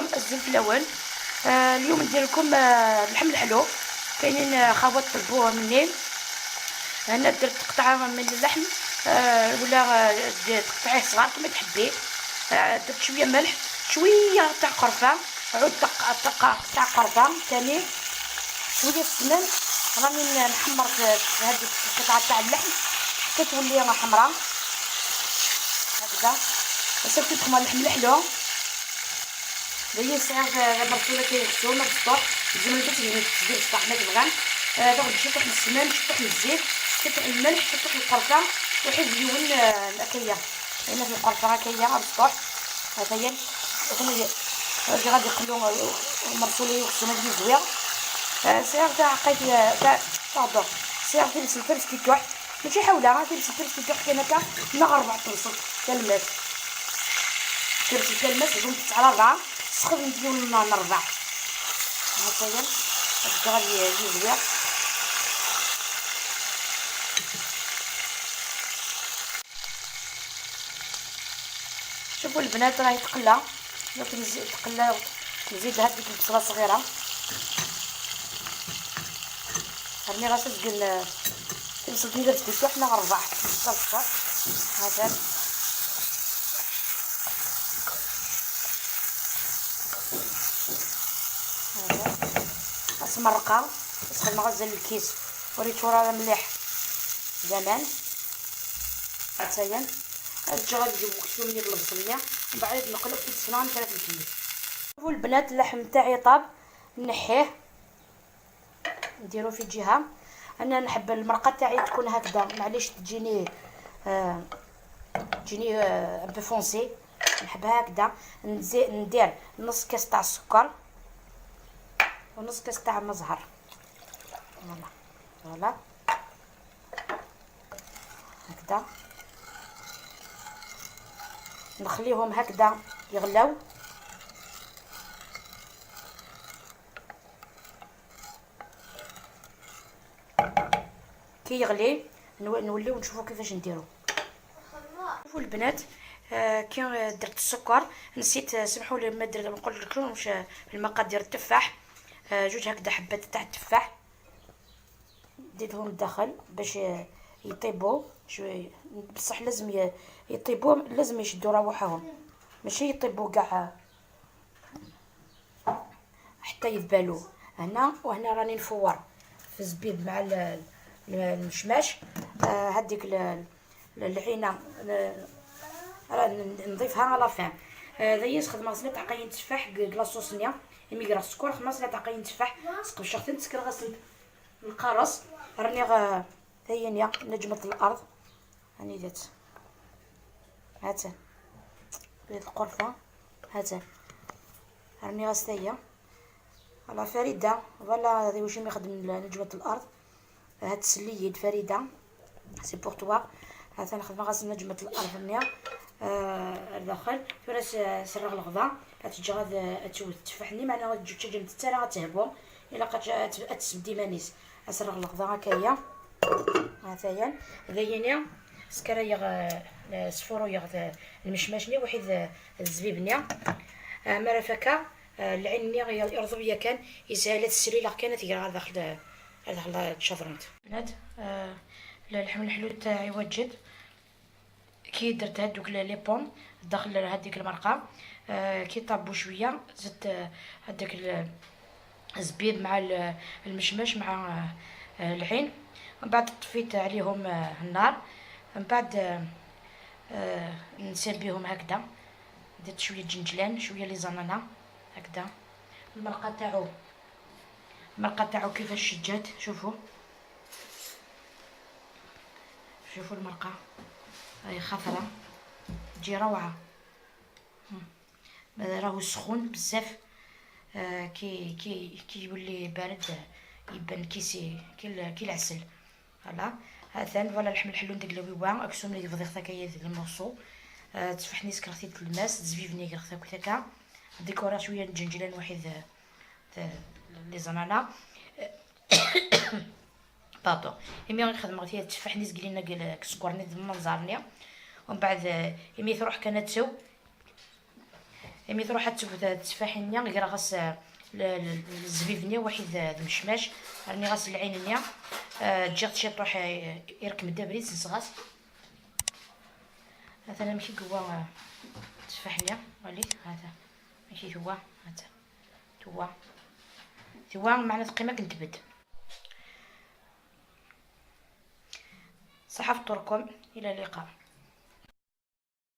عليكم الزلف الاول. اليوم ندير لكم اللحم الحلو. كاينين خاوات طلبوه مني. هنا درت قطعه من اللحم ولا تقطعيه صغار كما تحبي. درت شوية ملح، شوية تاع قرفه، عود تاع قرفه ثاني، شوية السمن. راني نحمر في هذيك القطعة تاع اللحم حتى تولي حمراء هكذا. surtout تخمر اللحم الحلو هي الساعة مرسوله كيغسلو ما السطوح الزمن تدير السطح ما تبغان. دونك شطح السمن، شطح الزيت، شطح الملح، شطح القرفه وحيد يون الاكيه. هنا في القرفه هكايا على السطوح هكايا غادي يقلو مرسوله يغسلو ما زوير. ساعة تاع قيت تاع باردون ساعة في الفرس كي توح ماشي حولها في الفرس كي توح كاين هكا نغ ربع تنصف تاع الماس كرسي تاع الماس زوم على 4 سخن نديرو نربع هكايا هكا غادي يجي زوير. شوفوا البنات راهي تقلى، تقلى نزيد هذيك البصله صغيرة. راني غاسه تقل وصلتني درت ديك حنا ربع الصفر هذا. مرقه سخن غزل الكيس وريتو راه مليح زمان. هاتايا هاد غادي نجيبو كسومني بالبصليه ومن بعد نقلب في السنان 3 كيلو. شوفوا البنات اللحم تاعي طاب، نحيه نديرو في جهة. انا نحب المرقه تاعي تكون هكذا، معليش تجيني تجيني un peu foncée، نحبها هكذا. ندير نص كاس تاع السكر ونص كاس تاع مزهر، voilà voilà هكذا. نخليهم هكذا يغلاو. كي يغلي نوليو نشوفو كيفاش نديرو. شوفوا البنات كي درت السكر نسيت، سمحوا لي ما درت نقول لكمش المقادير. التفاح جوج هكذا حبات تاع التفاح ديتهم الداخل باش يطيبوا شوية، بصح لازم يطيبوا، لازم يشدوا رواحهم، ماشي يطيبوا كاع حتى يذبالوا. هنا وهنا راني نفور في الزبيب مع المشماش. هذيك العينة نضيفها على فان. هذايا خدمة غسلت عقاين تفاح كلاصوصنيا ميغرا السكر خمس عقاين تفاح سقب شختين تسكر غسلت القرص. راني ثانية نجمة الأرض هاني دات هاتا بيض القرفة هاتا راني غاستايا على فريدة. voilà هذا واش يخدم نجمة الأرض. هاد السليد فريدة c'est pour toi. هذا نخدم غاس نجمة الأرض هنيا الداخل. ثورا سرغ الغدا تجي غاد تفحني معنا غاد تجي تجم تاع غتهبو الا قد تسدي مانيس. اسرغ الغدا هكايا هاتايا هذايا سكرايا سفورو يغ المشماشني وحيد الزبيبني مرافكا العيني يرضو كان يسهل السريله كانت يقرا داخل داخل الشطرنت. بنات اللحم الحلو تاعي وجد. كي درت هادوك les pommes داخل هذيك المرقه كي طابو شوية زدت هذاك الزبيب مع المشماش مع العين. من بعد طفيت عليهم النار. من بعد نسربيهم هكذا. درت شوية جنجلان شوية les ananas هكذا. المرقه تاعو المرقه تاعو كيفاش جات. شوفوا شوفوا المرقه هاي خضرة تجي روعه. راهو سخون بزاف. كي كي كي يولي بارد يبان كيسي كي العسل. voilà هذا voilà اللحم الحلو ندقلو اكسوم لي فضيخ تاكايا الموصو. تفحني سكرتي الماس زبيبني كرختها كتاكا ديكورا شوية جنجلان وحيد les ananas pardon. إمي غنخدم غتي تفحني زقلينا كسكرني المنظرني. ومن بعد إمي تروح كانت تو مي تروح تثبت التفاحينيا غير غاس الزبيبني واحد المشماش راني غاس العينيا تجي شي تروح يركب دابريد سنسغاس مثلا ماشي قوا تفاحنيا ولي هذا ماشي هو هذا توا توا معنا تقيمة كنتبد. صحة فطوركم، الى اللقاء.